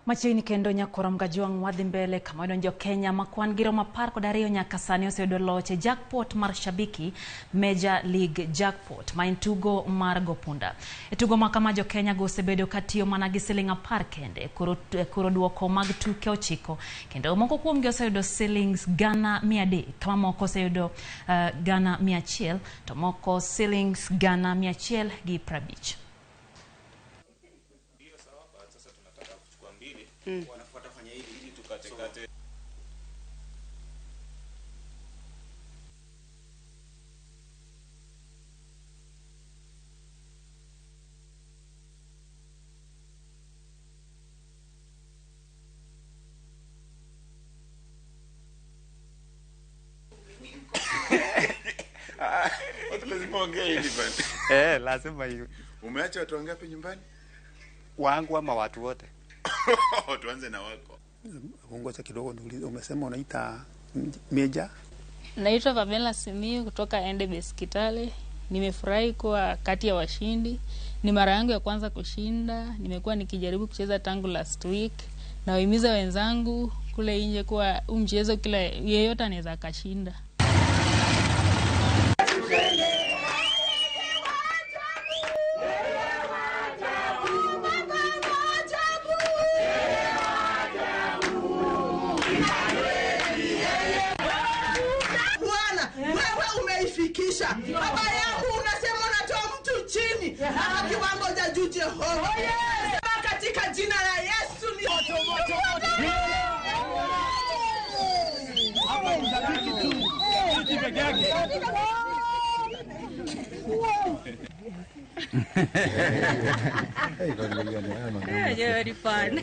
Machiegni kendo nyakora Mgajwang' wadhi mbele kama odonjo Kenya makwan gi romo 12 nyaka sani oseyudo loch e jackpot mar Shabiki Major League Jackpot ma en tugo mar go punda. E tugo ma kama jo Kenya go osebedo ka tiyo mana gi siling 10 kende koro duoko mag tuke 9 kendo moko kuomgi oseyudo silings 300,000 kama moko oseyudo 100,000 to moko silings 150. Watu lazima ongee hivi bana. Lazima hiyo. Umeacha watu wangapi nyumbani? Wangu ama watu wote? Tuanze na wako. Ongoza kidogo niulize, umesema unaita Meja? Naitwa Pamela Simiyu kutoka Endebess Kitale. Nimefurahi kuwa kati ya washindi. Ni mara yangu ya kwanza kushinda. Nimekuwa nikijaribu kucheza tangu last week. Nawahimiza wenzangu kule nje kuwa huu mchezo kila yeyote anaweza akashinda. Baba yangu unasema unatoa mtu chini na kiwango cha juu Jehova. Sema katika jina la Yesu ni moto moto moto. Hapa ni shabiki tu. Sisi peke yake. Hey, very fun.